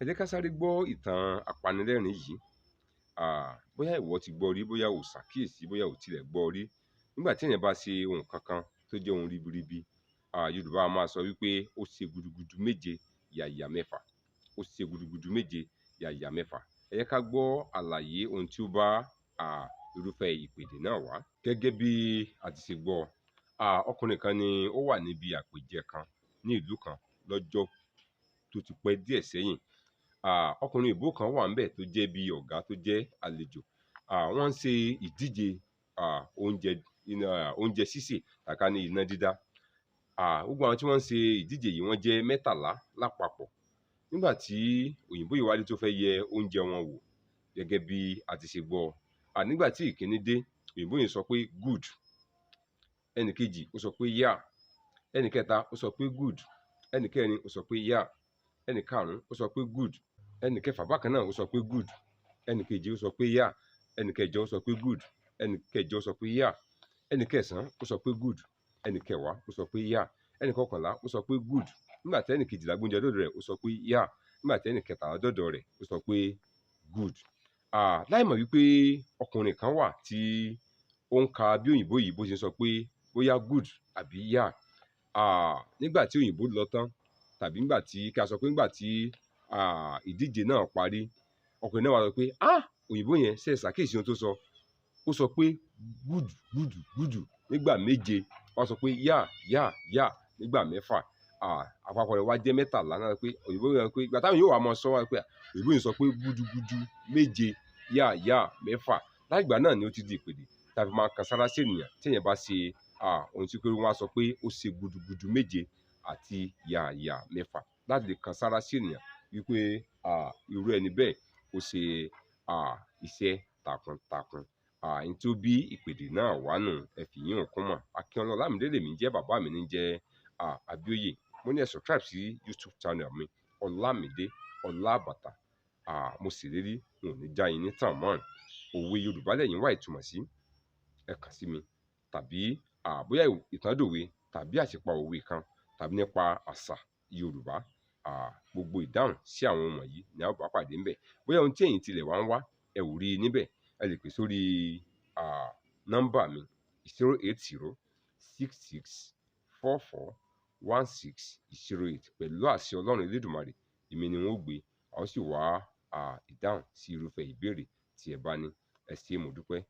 Ẹ jẹ́ ká sáré gbọ́ ìtàn apanilẹ́rìn yìí. Bóyá ìwọ ti gbọ́ rí, bóyá o ṣàkíyèsí, bóyá o tilẹ̀ gbọ́ rí. Nígbà tí èèyàn bá ṣe ohun kankan tó jẹ́ ohun ribiribi, Yorùbá a máa sọ wípé ó ṣe gudugudu méje yàyà mẹ́fà. Ó ṣe gudugudu méje yàyà mẹ́fà. Ẹ jẹ́ ká gbọ́ àlàyé ohun tí ó bá irúfẹ́ ìpèdè náà wá. Gẹ́gẹ́ bí a ti ṣe gbọ́, ọkùnrin kan ni ó wà níbi àpèjẹ kan ní ìlú kan lọ́jọ́ tó ti pẹ́ díẹ̀ sẹ́yìn. Ọkùnrin òyìnbó kan wà ńbẹ̀ tó jẹ́ bí ọ̀gá tó jẹ́ àlejò. Wọ́n ń ṣe ìdíje oúnjẹ, oúnjẹ sísè tàbí ká ní iná dídá. Gbogbo àwọn tí wọ́n ń ṣe ìdíje yìí, wọ́n jẹ́ 13 lápapọ̀. Nígbà tí òyìnbó yìí wá dé tó fẹ́ yẹ oúnjẹ wọn wò gẹ́gẹ́ bí a ti ṣe gbọ́. Nígbà tí ìkíní dé, òyìnbó yìí sọ pé, "Good." Ẹnì kejì, ó sọ pé, "Yeah." Ẹnì kẹta, ó sọ pé, "Good." Ẹnì kẹrin, ó sọ pé, "Yeah." Ẹnì karùn-ún, ó sọ pé, "Good." Ẹnì kẹfà bákan náà, ó sọ pé, "Good." Ẹnì keje, ó sọ pé, "Yeah." Ẹnì kẹjọ, ó sọ pé, "Good." Ẹnì kẹjọ, ó sọ pé, "Yeah." Ẹnì kẹsàn-án, ó sọ pé, "Good." Ẹnì kẹwàá, ó sọ pé, "Yeah." Ẹnì kọkànlá, ó sọ pé, "Good." Nígbà tí ẹnì kejìlá gbóúnjẹ dọ́dọ̀ rẹ̀, ó sọ pé, "Yeah." Nígbà tí ẹnì kẹtàlá dọ́dọ̀ rẹ̀, ó sọ pé, "Good." Láì mọ̀ wípé ọkùnrin kan wà tí ó ń ka bí òyìnbó yìí bó ṣe sọ pé bóyá good àbí yeah. Nígbà tí òyìnbó lọ tán, tàbí nígbà tí kí a sọ pé nígbà tí ìdíje náà parí, ọkùnrin náà wá sọ pé, "Ah, òyìnbó yẹn, ṣe ṣàkíyèsí ohun tó sọ? Ó sọ pé good, good, good nígbà méje, wá sọ pé yeah, yeah, yeah nígbà mẹ́fà. Àpapọ̀ rẹ̀ wá jẹ́ 13 náà." Pé òyìnbó yẹn pé ìgbà táwọn yóò wá máa sọ wá pé òyìnbó yẹn sọ pé gudugudu méje, yeah, yeah mẹ́fà. Láti ìgbà náà ni ó ti di ìpèdè tàbí máa kan sára sí ènìyàn tí èèyàn bá ṣe ohun tí pé wọ́n á sọ pé ó ṣe gudugudu méje àti yàyà mẹ́fà, láti lè kan sára sí ènìyàn wípé irú ẹni bẹ́ẹ̀ ó ṣe iṣẹ́ takuntakun. N tó bí ìpèdè náà wá nù, ẹ fi yín kún mọ̀. Akínọlá Ọlámídé lèmi jẹ́, bàbá mi ní jẹ́ Abíóyè. Mo ní ẹ subscribe sí YouTube channel mi, Ọlámídé Ọlábàtà. Mo sì lérí n ò ní já yín ní tàn mọ́. Òwe Yorùbá lẹ́yìn wá ìtumọ̀ sí, ẹ kàn sí mi, tàbí bóyá ìtàndòwe tàbí àṣìpa òwe kan tàbí nípa àṣà Yorùbá. Gbogbo ìdáhùn sí àwọn wọ̀nyí ni a ó bá pàdé ńbẹ̀. Bóyá ohun tí ẹ̀yin tilẹ̀ wá ń wá, ẹ ò rí i níbẹ̀, ẹ lè pè sórí nọ́mbà mi, 08066441608. Pẹ̀lú àṣẹ Ọlọ́run Elédùmarè, èmi ni wọ́n ó gbé, a ó sì wá ìdáhùn sí irúfẹ́ ìbéèrè tí ẹ bá ní. Ẹ ṣé, mo dúpẹ́.